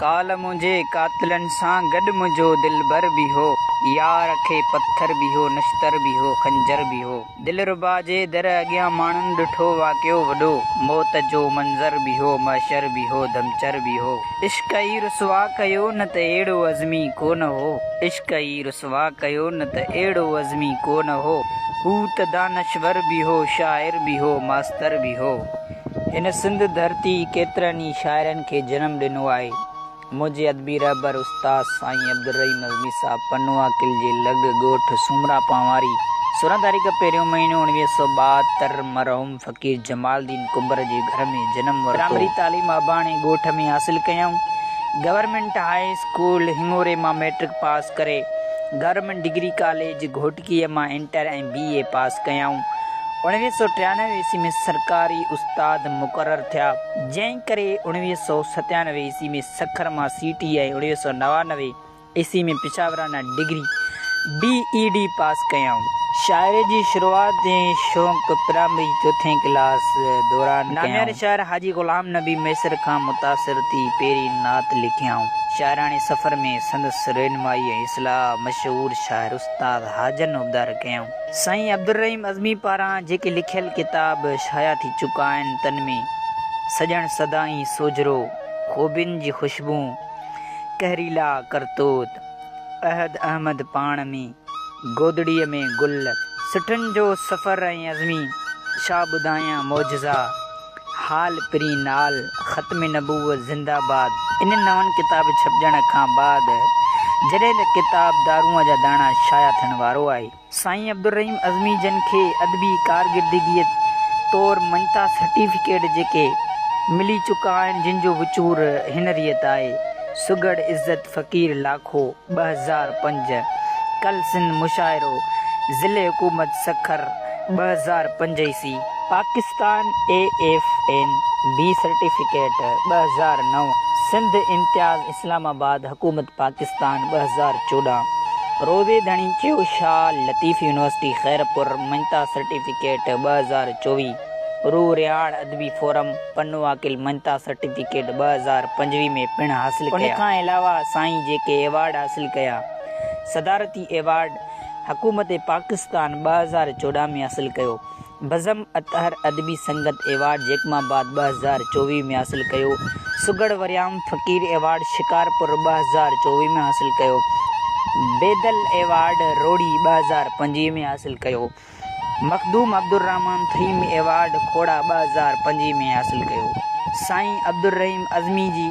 ڪالهه منهنجي قاتلن سان گڏ منهنجو دلبر به هو. يار کي پٿر به هو، نشتر به هو، خنجر به هو. دلربا جي در اڳيان ماڻهن ڏٺو واقعو وڏو. موت جو منظر به هو، محشر به هو، ڌمچر به هو. عشق ئي رسوا ڪيو نه ته اهڙو عزمي ڪو نه هو. عشق ئي رسوا ڪيو نه ته اهڙو عزمي ڪو نه هو. هو ته دانشور به هو، شاعر به هو، ماستر به هو. هن سنڌ ڌرتي ڪيترن ئي شاعرن کي جنم ڏنو آهي. منهنجي ادبي رهبر استاد سائين عبدالرحيم عزمي صاحب پنوعاقل جي لڳ ڳوٺ سومرا پنهواري 16 تاريخ پهريون مهينو 1972 مرحوم فقير جمال الدين ڪنڀر جي گهر ۾ جنم ورتو. پرائمري تعليم اباڻي ڳوٺ ۾ حاصل ڪيائون. گورنمينٽ هاء اسڪول هڱوري مان مئٽرڪ پاس ڪري گورنمينٽ ڊگري ڪاليج گهوٽڪيء مان انٽر ۽ بي اي پاس ڪيائون. 1993 عيسوي ۾ سرڪاري استاد مقرر ٿيا، جنهن ڪري 1997 عيسوي ۾ سکر مان سي ٽي ۽ 1999 عيسوي ۾ پشاورانه ڊگري، بي اي ڊي، پاس ڪيائون. شاعري جي شروعات ۽ شوق پرائمري چوٿين ڪلاس دوران ڪيائون. نامياري شاعر حاجي غلام نبي ميسر کان متاثر ٿي پهرين نعت لکيائون. شاعراڻي سفر ۾ سندس رهنمائي ۽ اصلاح مشهور شاعر استاد حاجن حبدار ڪيائون. سائين عبدالرحيم عزمي پاران جيڪي لکيل ڪتاب شايع ٿي چڪا آهن تن ۾، سڄڻ سدائين سوجهرو، خوبين جي خوشبو، قهريلا ڪرتوت، احد احمد پاڻ ۾، گودڙيء ۾ گل، سٺن جو سفر ۽ عزمي، شاهه ٻڌايان معجزا، حال پرين نال، ختم نبوت زنده باد، انهن نون ڪتاب ڇپجڻ کان بعد جڏهن ته ڪتاب دارونء جا داڻا شايع ٿيڻ وارو آهي. سائين عبدالرحيم عزمي جن کي ادبي ڪارگردگيء طور مڃتا سرٽيفڪيٽ جيڪي ملي چڪا آهن جن جو وچور هن ريت آهي، سگهڙ عزت فقير لاکو، 2005، ڪل سنڌ مشاعرو، ضلعي حڪومت سکر، 2005 عيسوي. Pakistan A F N B certificate, 2009، Sindh Imtiaz اسلام آباد حڪومت پاڪستان، 2014، روضي ڌڻي چيو شاهه لطيف يونيورسٽي خيرپور مڃتا سرٽيفڪيٽ، 2024، روح رهاڻ ادبي فورم پنوعاقل مڃتا سرٽيفڪيٽ 2025 ۾ پڻ حاصل ڪيا. ان کان علاوه سائين جيڪي ايوارڊ حاصل ڪيا، صدارتي ايوارڊ حڪومت پاڪستان 2014 ۾ حاصل ڪيو، بزم اطهر ادبي سنگت ايوارڊ جيڪب آباد 2024 ۾ حاصل ڪيو، سگهڙ وريام فقير ايوارڊ شڪارپور 2024 ۾ حاصل ڪيو، بيدل ايوارڊ روهڙي 2025 ۾ حاصل ڪيو. مخدوم عبدالرحمان ٿهيم ايوارڊ کوڙا 2025 ۾ حاصل ڪيو. سائين عبدالرحيم عزمي جي